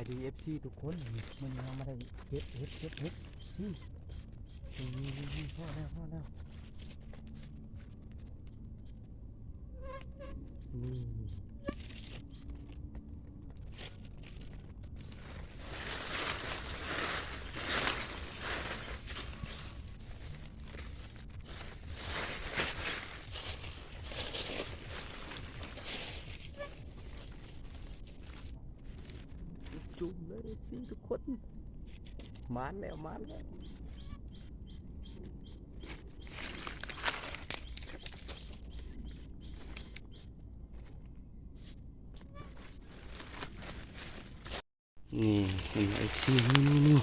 ດີ ເອັຟຊີ ທຸກຄົນ ມື້ນີ້ເຮົາມາໄດ້ເຫັດ ເຫັດ ເຫັດ ເຫັດ ເອັຟຊີ ນີ້ ພໍແລ້ວ ພໍແລ້ວ ນີ້. ຈຸ່ມເລີຍ ເອັຟຊີ ທຸກຄົນ ມາແລ້ວ ມາແລ້ວ. ນີ້ເຫັນບໍ່ ເອັຟຊີ ນີ້ ນີ້ ນີ້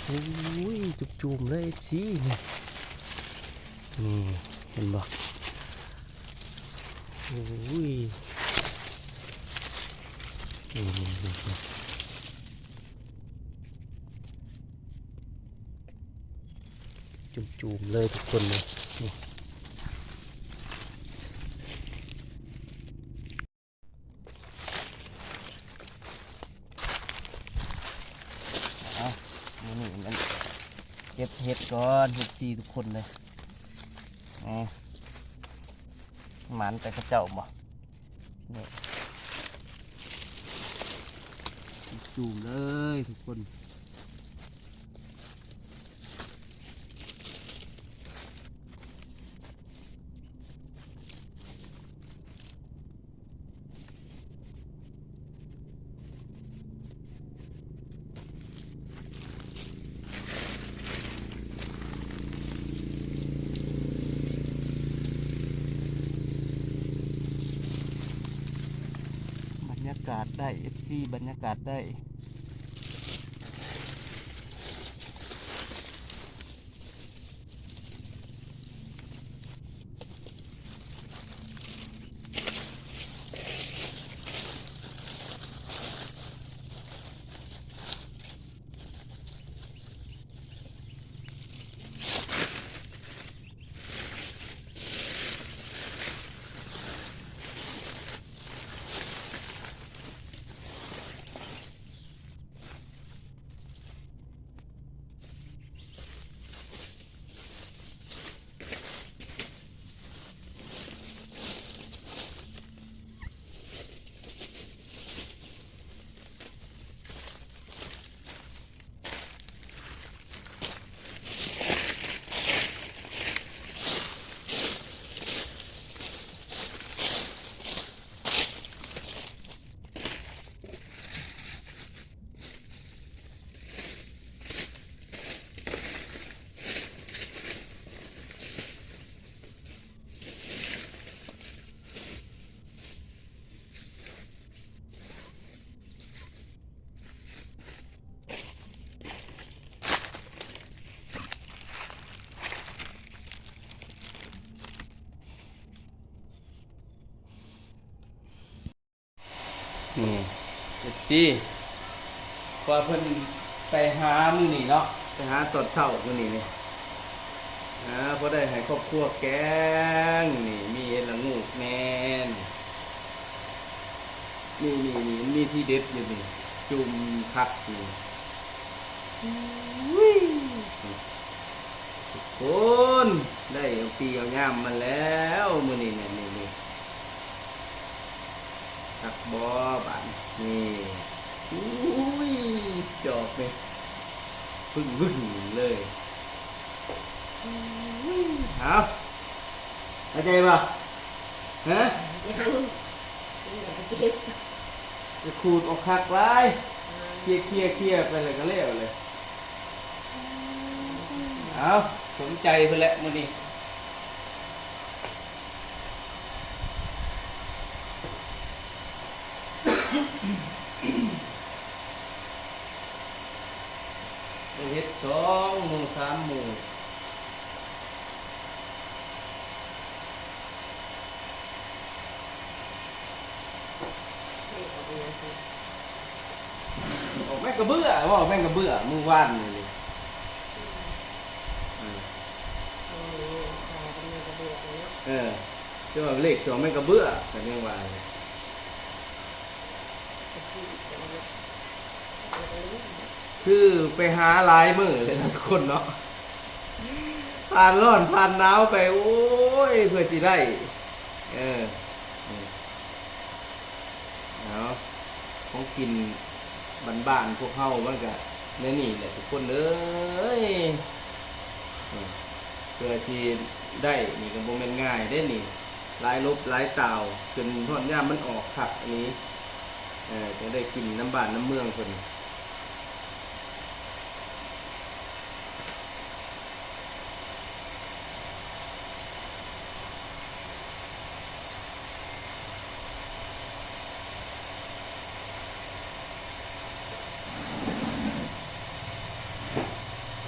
ໂອ້ຍ ຈຸ່ມໆ ເລີຍ ເອັຟຊີ ນີ້ ນີ້ ເຫັນບໍ່ ໂອ້ຍ ນີ້ ນີ້ ນີ້ ຈຸ່ມໆ ເລີຍ ທຸກຄົນ ນີ້ ນີ້. ເອົາ ມື້ນີ້ມັນເກັບເຫັດກ່ອນ ເອັຟຊີ ທຸກຄົນເລີຍ ນີ້ ໝານແຕ່ເຂົາເຈົ້າບໍ່ ນີ້ ຈູມເລີຍທຸກຄົນ. ບັນຍາກາດໄດ້ ເອັຟຊີ ບັນຍາກາດໄດ້. ນີ້ ເອັຟຊີ ວ່າເພິ່ນໄປຫາມື້ນີ້ເນາະ ໄປຫາຕອນເຊົ້າມື້ນີ້ນີ້ ອ່າ ພໍໄດ້ໃຫ້ຄອບຄົວແກງ ນີ້ມີເຫັດລະໂງກແດ່ ນີ້ ນີ້ ນີ້ ນີ້ ມີທີເດັດຢູ່ນີ້ ຈຸ່ມຜັກນີ້ ອຸ້ຍ ທຸກຄົນ ໄດ້ເອົາປີເອົາຍາມມາແລ້ວມື້ນີ້ນີ້ ນີ້ ນີ້. ຄັກບໍ່ບາດນີ້ ອຸ້ຍ ຈອກນີ້ ປຶ້ງວຶ້ງເລີຍ ອຸ້ຍ ເອົາ ເຂົ້າໃຈບໍ່ ຮະ ຍັງ ມັນກໍເຈັບ ຈະຂູດອອກຄັກຫຼາຍ ເຄຍໆໆ ໄປແລ້ວກໍແລ້ວເລີຍ. ເອົາ ສົມໃຈເພິ່ນແຫຼະມື້ນີ້ ໄດ້ເຮັດສອງໝູ່ສາມໝູ່. ອອກແມ່ນກະເບືອ ເວົ້າແມ່ນກະເບືອມື້ວານນີ້ ເອີ ເອີ ແຕ່ວ່າເລກສອງແມ່ນກະເບືອ ກໍຍັງວ່າຢູ່. ຄືໄປຫາຫຼາຍມື້ເລີຍນະທຸກຄົນເນາະ ຜ່ານຮ້ອນຜ່ານໜາວໄປ ໂອ້ຍ ເພື່ອຊິໄດ້ ເອີ ເອົາ ຂອງກິນບ້ານໆພວກເຮົາມັນກະແນວນີ້ແຫຼະທຸກຄົນເອີຍ ເອີ ເພື່ອຊິໄດ້ນີ້ກະບໍ່ແມ່ນງ່າຍເດ້ນີ້ ຫຼາຍຫຼົບຫຼາຍຕ່າວ ຈົນຮອດຍາມມັນອອກຄັກອີ່ຫຼີ ເອີ ຈັ່ງໄດ້ກິນນຳບ້ານນຳເມືອງເພິ່ນ.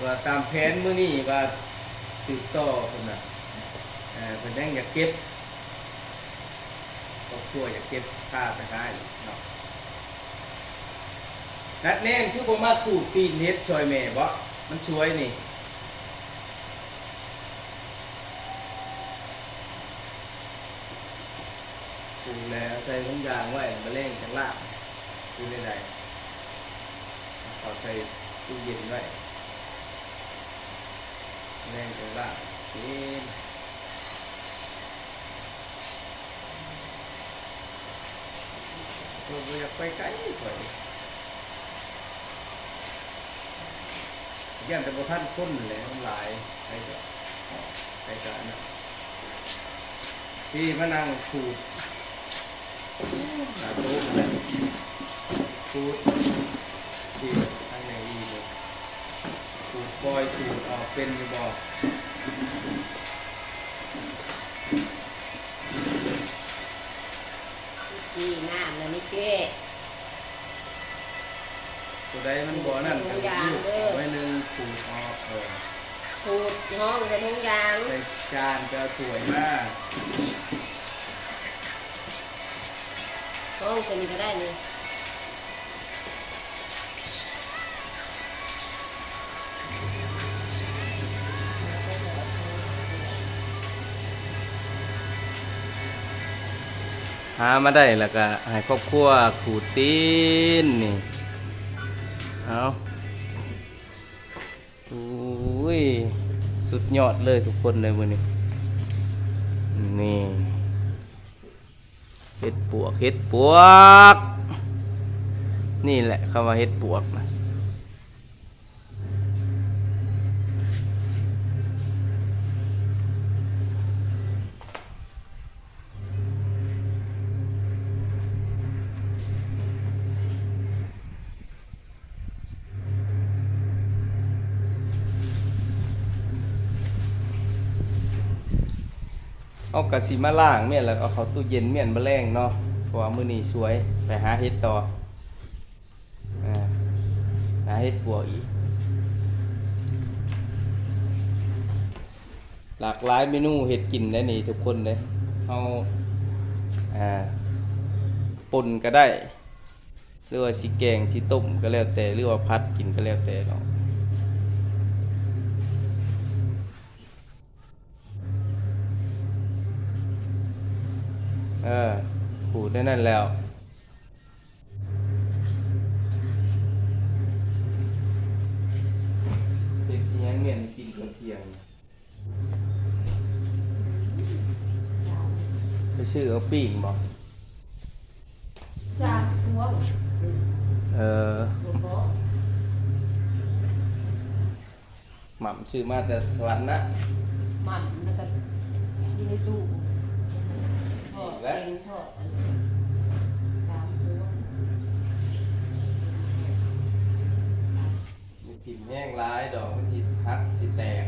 ວ່າຕາມແຜນມື້ນີ້ວ່າສືບຕໍ່ເພິ່ນນະ ເອີ ເພິ່ນຍັງຢາກເກັບ ຄອບຄົວຢາກເກັບພາໄປຂາຍເນາະ. ນັດແນນຄືບໍ່ມາຂູດຕີນເຫັດຊ່ອຍແມ່ເບາະ ມັນສວຍນີ້. ປູກແລ້ວໃສ່ຖົງຢາງໄວ້ ມະແລງຈັ່ງລາກ ຄືແນວໃດ? ເອົາເຂົ້າໃສ່ຕູ້ເຢັນໄວ້ ມະແລງຈັ່ງລາກກິນ. ຂ້ອຍບໍ່ຢາກໄປໄກ ຂ້ອຍຢ້ານແຕ່ບໍ່ທັນຄົນແຫຼະ ມັນຫຼາຍ ໃຜກະ ໃຜກະອັນນັ້ນ ທີ່ມານັ່ງຂູດ ໜ້າໂຕະຫັ້ນແຫຼະ ຂູດ ທີ່ທາງໃນອີກ ຂູດປ່ອຍຂູດອອກເປັນຢູ່ບໍ່? ນີ້ງາມແລ້ວນີ້ເຈ້ ໂຕໃດມັນບໍ່ນັ້ນກະ ໜ້ອຍໜຶ່ງຂູດອອກ ເອີ ຂູດຫ້ອງໃສ່ຖົງຢາງ ໃສ່ຈານ ໄປເອົາຖ້ວຍມາ ຫ້ອງໂຕນີ້ກະໄດ້ນີ້. ຫາມາໄດ້ແລ້ວກະໃຫ້ຄອບຄົວຂູດຕີນນີ້ ເອົາ ໂອ້ຍ ສຸດຍອດເລີຍທຸກຄົນເລີຍມື້ນີ້ ນີ້ ເຫັດປວກ ເຫັດປວກ ນີ້ແຫຼະຄຳວ່າເຫັດປວກນະ. ເຮົາກະຊິມາລ້າງແມ່ນ ແລ້ວເອົາເຂົ້າຕູ້ເຢັນແມ່ນ ມື້ແລງເນາະ ເພາະວ່າມື້ນີ້ສວຍ ໄປຫາເຫັດຕໍ່ ອ່າ ຫາເຫັດປວກອີກ ຫຼາກຫຼາຍເມນູເຮັດກິນໄດ້ນີ້ທຸກຄົນເດ້ ເຮົາ ອ່າ ປົ່ນກະໄດ້ ຫຼືວ່າຊິແກງ ຊິຕົ້ມກະແລ້ວແຕ່ ຫຼືວ່າຜັດກິນກະແລ້ວແຕ່ເນາະ. ເອີ ຂູດແນວນັ້ນແລ້ວ ເຮັດອີ່ຫຍັງແມ່ນກິນຕອນທ່ຽງ? ໄປຊື້ເອົາປີ້ງບໍ່? ຈາກພວກ ເອີ ບໍ່ພໍ. ໝ່ຳຊື້ມາແຕ່ສະຫວັນນະ ໝ່ຳແລ້ວກະຢູ່ໃນຕູ້ ທອດ ແກງທອດ ຕາມຄົວ ຢ່າຖິ້ມແຮງຫຼາຍດອກ ມັນຊິຫັກຊິແຕກ.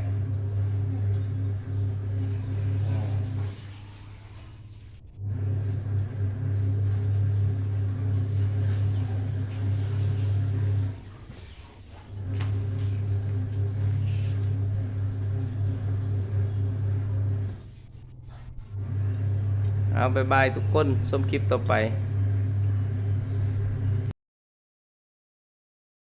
ເອົາ ບາຍບາຍທຸກຄົນ ຊົມຄລິບຕໍ່ໄປ.